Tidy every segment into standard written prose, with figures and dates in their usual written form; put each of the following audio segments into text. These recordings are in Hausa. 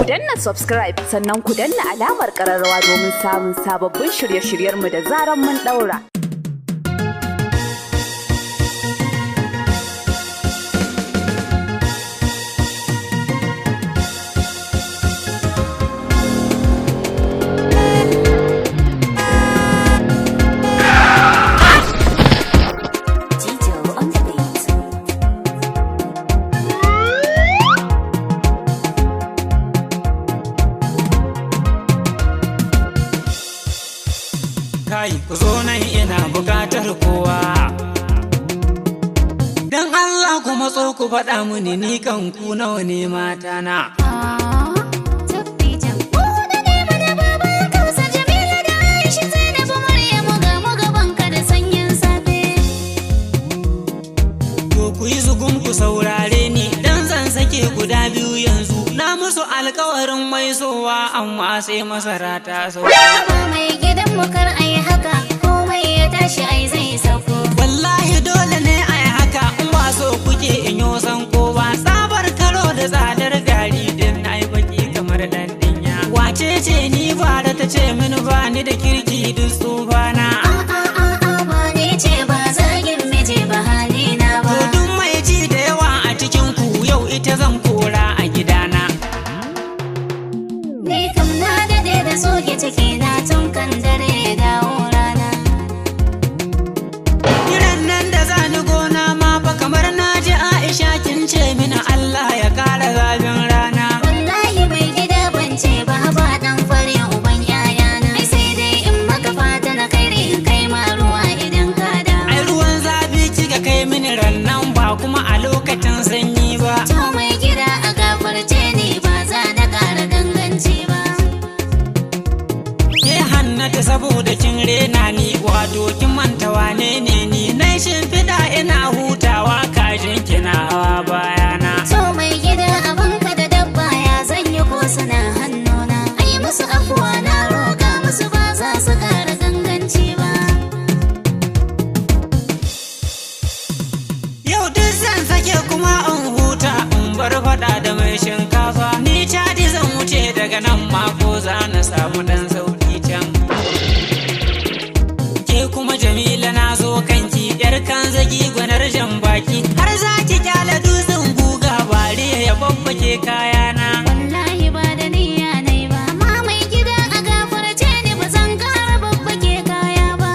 Ku danna subscribe sannan ku danna alamar kararrawa domin samun sababbin shirye-shiryenmu da zaran mun daura. Jijo on the beat. Kai, ku zo nan, ina bukatar kowa. Dan Allah ku matso ku faɗa mini, ni kan ku nawa ne mata na? To ku yi zugun ku saurare ni, dan zan sake guda biyu yanzu. Na musu alkawarin mai sowa, amma sai masara ta sauka. Mai gidan mu, kar ai haka, komai ya tashi ai zai sauko. Wallahi dole ne a yi haka, in ba so kuke in yo san kowa. Tsabar karo da tsadar gari din na yi baki kamar dan dinya. Wace ce ni bara ta ce mini ba ni da kirki duk tsufana? A a a, ba ni ce ba, zagin miji ba halina ba. To duk mai ji da yawa a cikin ku, yau ita zan kora a gidana. Ni kam na dade da soke ciki na tun kan dare ya dawo rana. Kiran nan da za ni gona ma fa, kamar na ji Aisha kin ce mini Allah ya kara zafin rana. Wallahi mai gida ban ce ba, ba dan fare uban yayana. Ai sai dai in maka fata na kai in kai ma ruwa idan ka dawo. Ai ruwan zafi kika kai mini rannan, ba kuma a lokacin sanyi ba. To mai gida, a gafarce ni, ba za na ƙara ganganci ba. Ke Hannata, saboda kin rena ni, wato kin manta wane ne ni. Na shimfiɗa ina hutawa, kajin kina hawa bayana. To mai gida, abinka da dabba ya zan yi ko suna hannuna. Ai musu afuwa, na roƙa musu, ba za su ƙara ganganci ba. Yau duk zan sake kuma in huta, in bar faɗa da mai shinkafa. Ni caji zan wuce daga nan mako, za na samu ɗan sauki can. Ke kuma Jamila, na zo kanki, yar kan zagi gwanar jan baki. Har za ki kyale dutsen guga bare ya babbake kayana. Wallahi ba da niyya nai ba, amma mai gida a gafarce ni, ba zan ƙara babbake kaya ba.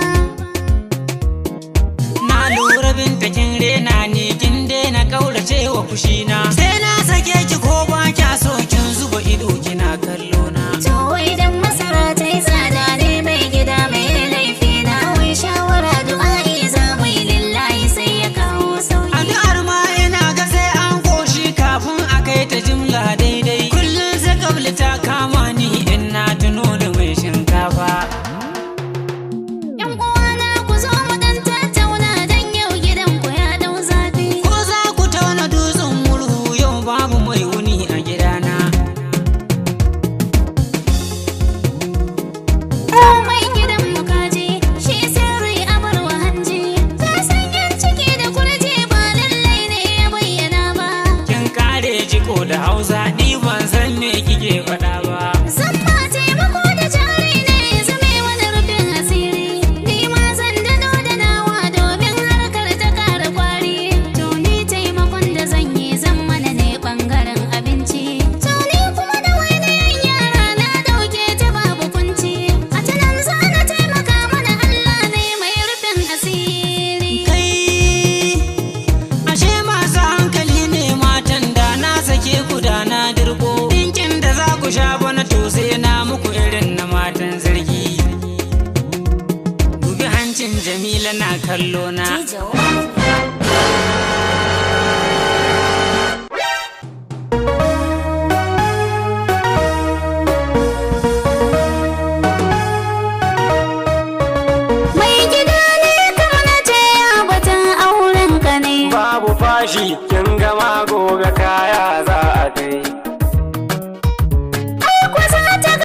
Na lura Binta kin rena ni, kin daina kaurace wa fushina. Sai na sake ki ko ba kya so, kin zuba ido kina kallo na. To idan masara ta yi tsada ne mai gida, mai laifi na? Wai shawara du'a'i za mu yi, lillahi sai ya kawo sauki. Addu'ar ma ina ga sai an koshi kafin a kai ta jimla daidai. Kullum sai kabli ta kama ni in na tuno da mai shinkafa. Yan uwana, ku zo mu dan tattauna, dan yau gidan ku ya dau zafi. Ko za ku tauna dutsen murhu, yau babu mai wuni a gidana. Komai gidan mu kaji, shi sirri a bar wa hanji. Ta san yan ciki da kurji ba lallai ne ya bayyana ba. Kin kare jiko da Hausa, ni ban san me kike faɗa ba. Zan ma taimako da jari ne ya zame wani rufin asiri. Ni ma zan dano da nawa domin harkar ta ƙara kwari. To ni taimakon da zan yi, zan mana ne ɓangaren abinci. To ni kuma da wani yara na ɗauke ta babu kunci. A ta nan za na taimaka mana, Allah ne mai rufin asiri. Kai, ashe masu hankali ne matan, da na sake ku da na dirko. Dinkin da za ku sha bana, to sai na muku irin na matan zargi. Dubi hancin Jamila na kallo na. Mai gida ne, kama na ce ya batun auren ka ne. Babu fashi, kin